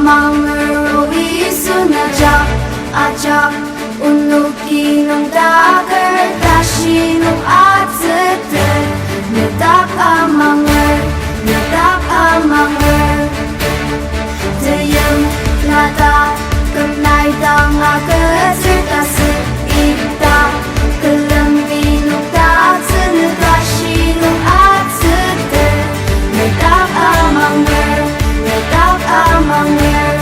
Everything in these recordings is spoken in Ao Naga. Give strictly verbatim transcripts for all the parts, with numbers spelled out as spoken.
Amanger o Yisu, ne dak ajak, onoki nüngdaker tashi nung atsüter, ne dak amanger, ne dak amanger. Teimla dak kümnai dang agütsür tasü, ita külemi noktaktsü ne tashi nung atsüter, ne dak amanger, ne dak amanger.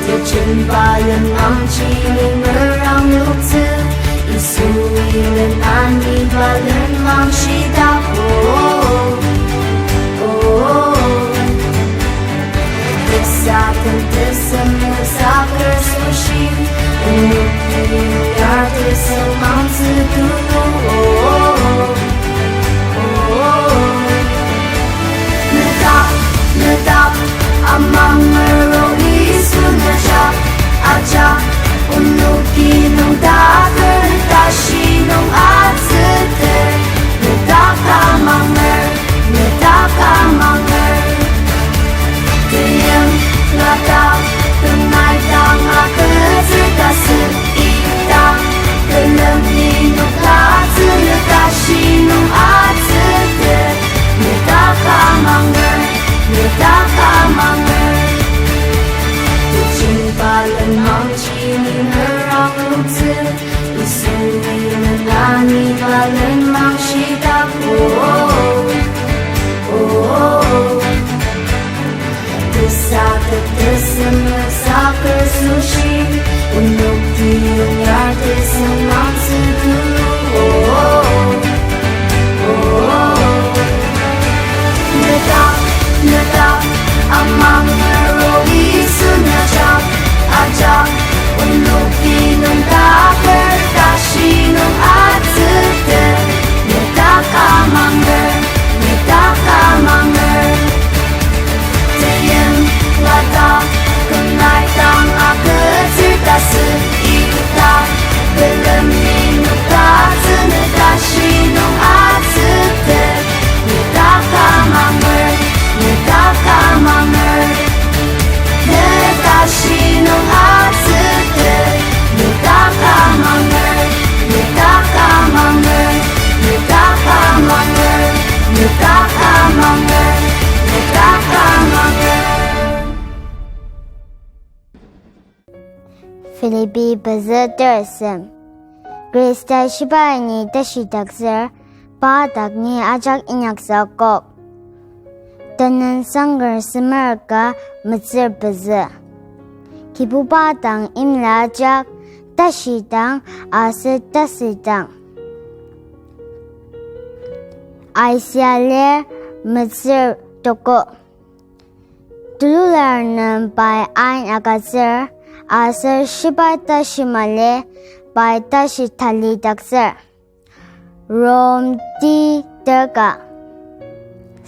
Tejenba lenmangji ni merang loktsü, Yisui len aniba lenmangji dak o, o. Tesatem tesem nüksaker süshi, onoki yar tesem mangtsü tulu o, o. Ne dak, ne dak, amanger o Yisu, ne dak ajak, onoki nüngdaker tashi nung atsüter, ne dak amanger, ne dak amanger. Teimla dak kümnai dang agütsür tasü, ita külemi noktaktsü ne tashi nung atsüter, ne dak amanger, ne dak amanger. Tejenba lenmangji ni merang loktsü, Yisui len aniba lenmangji dak o, o. Tesatem tesem nüksaker süshi, onoki yar tesem mangtsü tulu o, o. Ne dak, ne dak, amanger o Yisu, ne dak ajak, onoki nüngdaker tashi nung atsüter, ne dak amanger, ne dak amanger. Teimla dak kümnai dang agütsür tasü, ita külemi noktaktsü ne tashi nung atsüter, ne dak amanger, ne dak amanger. Ne tashi nung atsüter, ne dak amanger, ne dak amanger, ne dak amanger, ne dak amanger, ne dak amanger. Philippi pezü tersem. Khrista shibai ni tashidaktsür, pa dak ni ajak inyaktsü akok. Tenüngsangker semer ka metsür pezü. Kibuba dang imla ajak, tashi dang aser tasü dang. Isaiah lir metsür toko. Tulular nem pai ain agütsür, aser shibai tashi mali pai tashi talidaktsür. Rom ti terka.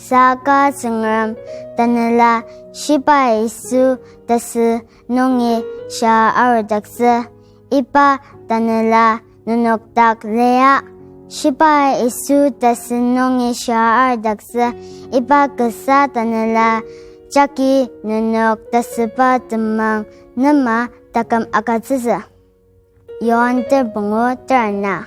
Saka Tsüngrem Tanela shibai Yisu tasü nungi shia arudaktsü, iba Tanela nenok dak lia. Shibai Yisu tasü nungi shia arudaktsü, iba kasa Tanela jagi nenok tasüba temang nema taküm agütsütsü. Johan ter pungu ter ana.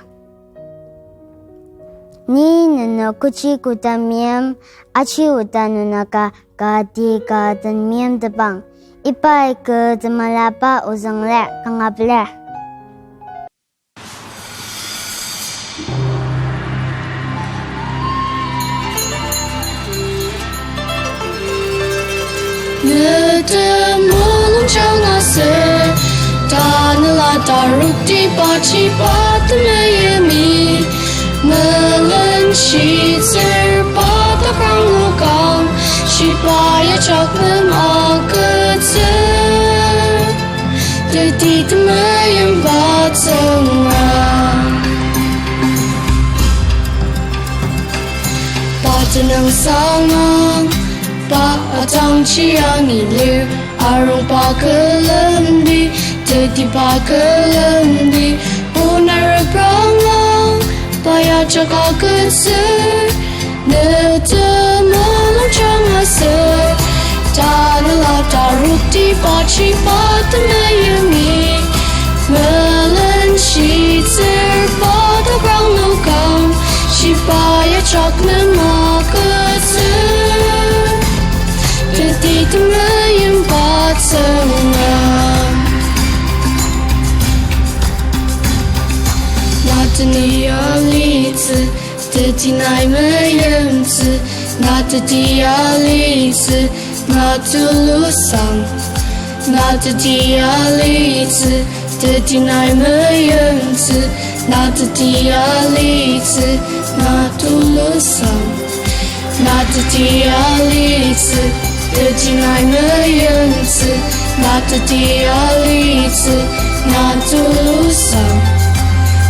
Ni nenok kechi koda meim, aji oda nenoka kati ka den meimtepang, ibai kü temelaba ozüng lir, kanga pelar. Ne temulungjang aser Tanela taruktibaji pa temeimi, melenshitsür pa takrang lokang, shibai ajak nem agütsür. Teti temeimba Tsüngrem. Pa tenüngsang, pa atangji angi lir, arung pa külemdi, teti pa külemdi, ona repranga, pa ya jaka agütsür, ne temulungjang aser Tanela taruk Tiba chiba temeimi, melen shitsür pa ta rang nukang, shiba ya jak nem agütsü, teti temeimba tsünga. Na teni alitsü, teti nai meimtsü, na teti alitsü, na tulusang. Na teti alitsü, teti nai meimtsü, na teti alitsü, na tulusang. Na teti alitsü, teti nai meimtsü, na teti alitsü, na tulusang.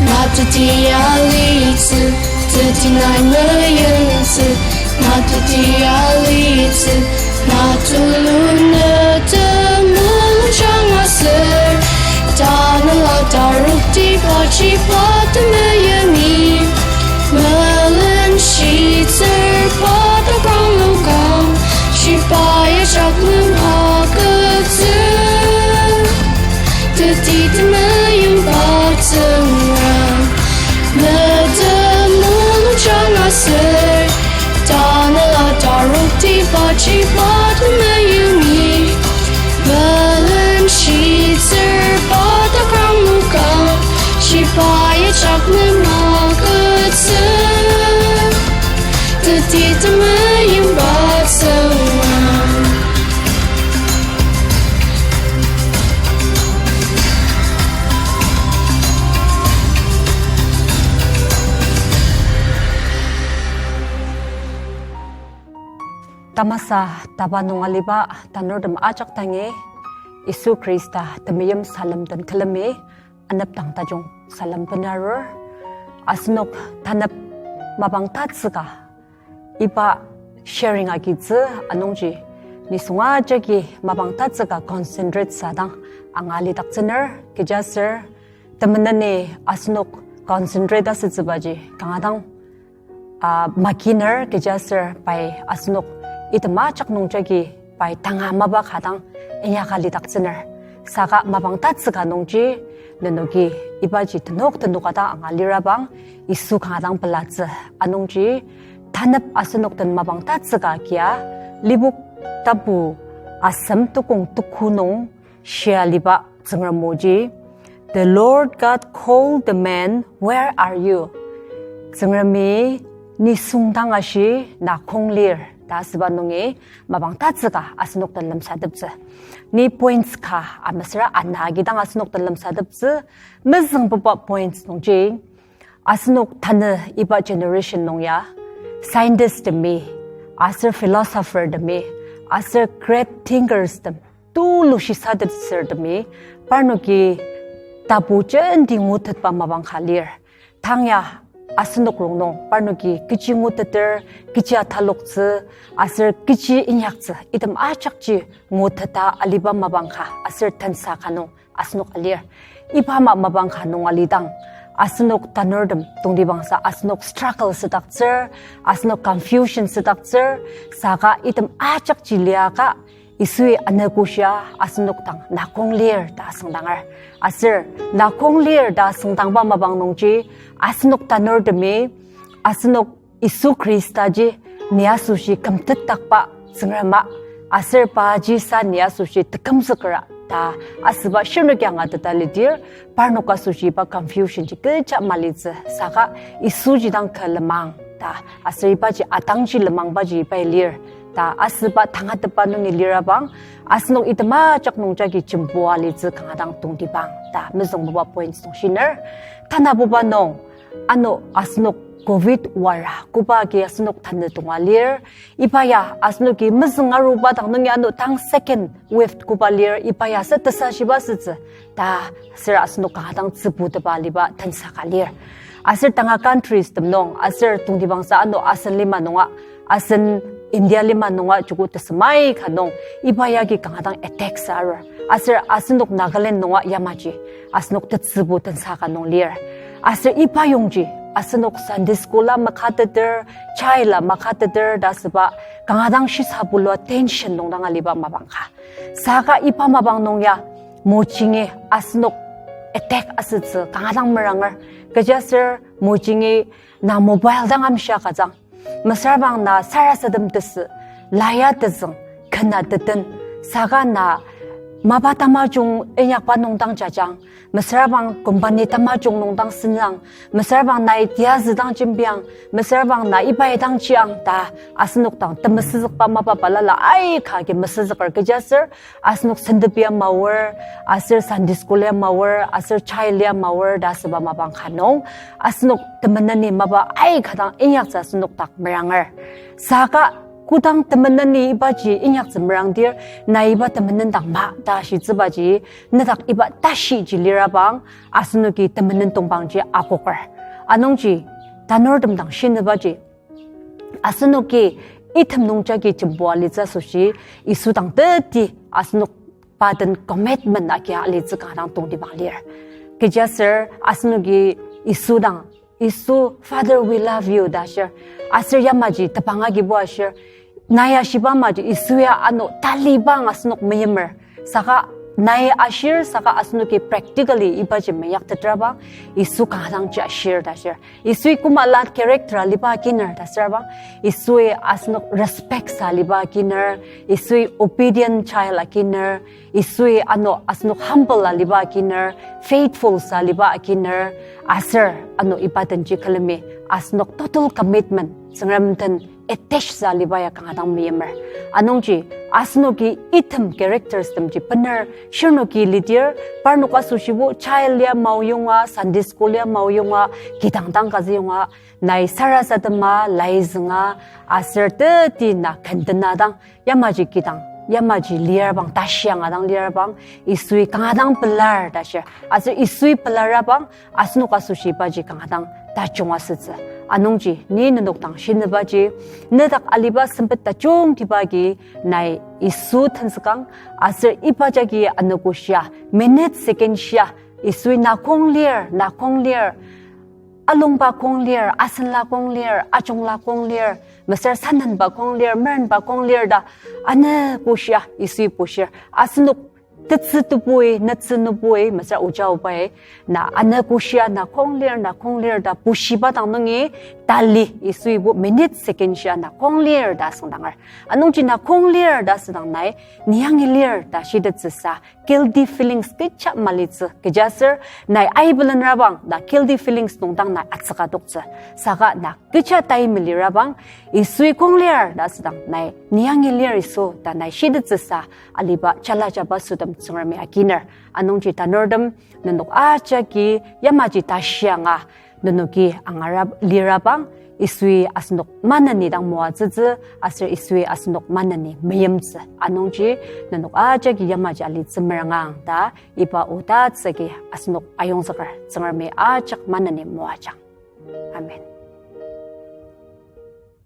Na teti alitsü, teti nai meimtsü, na teti alitsü, na tulu. Ne temulung jang aser, tanela tarokti pachiba temeimi, melen shitsür pa ta rang nukang, shiba ya jak nem agütsü, teti temeimba tsünga. Ne temulung jang aser, tanela tarokti pachiba temeimi, melen shitsür pa ta rang nukang, shiba ya jak nem agütsü, teti temeimba tsünga. Tamasa taba nung aliba tanurtem ajak dangi, Yisu Khrista temeim salem den külemi anepdang tajung salem benarur. Asenok tanep mapang tatsüka iba sharing agitsü anungji, nisung ajaki mapang tatsüka concentrate sadang angalidaktsüner. Kechiaser temeneni asenok concentrate asütsübaji kanga dang, ah, makiner. Kechiaser pai asenok item ajak nungjagi pai tanga mapa ka dang inyaka lidaktsüner. Saka mapang tatsüka nungji nenoki ibaji tenok tenok ka dang angalirabang Yisu kanga dang pelatsü anungji, tanep asenok den mapang tatsüka kia, Lipok tapu asem tukong tuku nung shia aliba Tsüngrem oji, The Lord God called the man, "Where are you?" Tsüngremi nisung dang ashi, "Na kong lir?" ta asüba nungi mapang tatsüka asenok den lemsateptsü. Ni points ka amesüra ana agi dang asenok den lemsateptsü, mezüngbuba points nungji, asenok tanü iba generation nung ya, scientist temi, aser philosopher temi, aser great thinkers tem, tulu shisatettsür temi, parnoki tapu jenti ngutetba mapang ka lir. Tang ya asenok rongnung parnoki kechi nguteter, kechi ataloktsü, aser kechi inyaktsü, item ajakji nguteta aliba mapang ka aser tensa ka nung asenok alir. Iba ama mapang ka nung alidang, asenok tanurtem tongtibangsa asenok struggle südaktsür, asenok confusion südaktsür, saka item ajakji liaka Yisui anogoshia asenok dang na kong lir ta asüngdanger. Aser na kong lir ta asüngdangba mapang nungji, asenok tanurtemi, asenok Yisu Khristaji ni asoshi kümtetdakba Tsüngrema, aser paji sa ni asoshi tekümzükera ta asüba shirnoki angateta lidir, parnok asoshi iba confusion ji kecha malitsü, saka Yisuji dang kü lenmang ta, aser ibaji atangji lenmangbaji ibai lir ta asüba tangatetba nungi lirabang, asenok item ajak nungjagi jembua litsü kanga dang tongtibang ta mezüngbuba points nung shiner. Tanabuba nung, ano asenok covid wara koba agi asenok tanü tonga lir. Iba ya asenoki mezüng aruba dang nungi ano tang second wave koba lir, iba ya sa tesashiba sütsü ta, aser asenok kanga dang tsübuteba aliba tensa ka lir. Aser tanga countries tem nung, aser tongtibangsa ano asen lima nunga, asen India lima nunga joko tesemai ka nung, iba yagi kanga dang attack sa arur. Aser asenok Nagaland nunga yamaji asenok tetsübu tensa ka nung lir. Aser iba yongji asenok Sunday school a makateter, child a makateter ta asüba kanga dang shisabulua tension nung dang aliba mapang ka. Saka iba mapang nung ya mojingi asenok attack asütsü kanga dang meranger. Kechiaser mojingi na mobile dang amshia kajang. Mesüra bang na sarasadem tesü, laya tezüng, kena teten, saka na mapa tamajung inyakba nung dang jajang, mesüra bang company tamajung nung dang senang, mesüra bang nai tiyazü dang jembiang, mesüra bang na ibai dang jiang ta asenok dang temesüzükba mapa balala aika agi mesüzüker kechiaser, asenok sentepi ya maor, aser Sunday school ya maor, aser child ya maor ta asüba mapang ka nung, asenok temeneni mapa aika dang inyaktsü asenok dak meranger. Saka kodang temeneni ibaji inyaktsü merangdir, na iba temenen dang ma ta shitsübaji, nedak iba tashiji lirabang, asenoki temenen tongpangji akoker. Anungji, tanurtem dang shinübaji, asenoki item nungjagi jembua litsü asoshi, Yisu dang teti asenok pa den commitment agia alitsü kanga dang tongtibang lir. Kechiaser asenoki Yisu dang, Yisu, Father, we love you ta ashir. Aser yamaji tebang agibo ashir. Nai ashiba maji Yisu ya ano talibang asenok meyimer. Saka nai ashir, saka asenoki practically ibaji meyaktetrabang, Yisu kanga dangji ashir ta ashir. Yisui koma la character aliba akiner ta asürabang, Yisui asenok respect sa aliba akiner, Yisui obedient child akiner, Yisui ano asenok humble aliba akiner, faithful sa aliba akiner, aser ano iba denji külemi asenok total commitment Tsüngrem den attach sa aliba ya kanga dang meyimer. Anungji, asenoki item characters temji bener, shirnoki lidir, parnok asoshibo child ya maoyonga, Sunday school ya maoyonga, kidang dang kazüyonga, nai sarasadema, laizünga, aser teti na kendena dang, yamaji kidang, yamaji lirabang, tashianga dang lirabang, Yisui kanga dang pelar ta shir. Aser Yisui pelarabang, asenok asoshi ibaji kanga dang tajung asütsü. Anungji, ni nenok dang shinübaji, nedak aliba sempet tajungtiba agi, nai Yisu tenzükang, aser iba jagi anogo shia, minute second shia, Yisui na kong lir, na kong lir, alongba kong lir, asenla kong lir, ajungla kong lir, mesür sanenba kong lir, merenba kong lir ta, anogo shia, Yisui bushir, asenok tetsü tebui, netsü nubui, mesür oja obai, na anogo shia na kong lir, na kong lir ta bushiba dang nungi, tali Yisuibo minute second shia na kong lir ta asüngdanger. Anungji na kong lir ta asüngdang nai, ni yangi lir ta shitettsüsa, guilty feelings kecha malitsü, kechiaser, nai aibelenrabang, na guilty feelings nung dang nai atsüka toktsü. Saka na kecha tai melirabang, Yisui kong lir ta asüngdang nai, ni yangi lir Yisu ta nai shitettsüsa, aliba jala jaba sütem Tsüngremi akiner. Anungji tanurtem, nenok ajaki, yamaji tashianga, nenoki angarab lirabang, Yisui asenok maneni dang moatsütsü, aser Yisui asenok maneni meyimtsü. Anungji, nenok ajaki yamaji alitsü merangang ta, iba oda tsüki asenok ayongzüker, Tsüngremi ajak maneni moajang. Amen.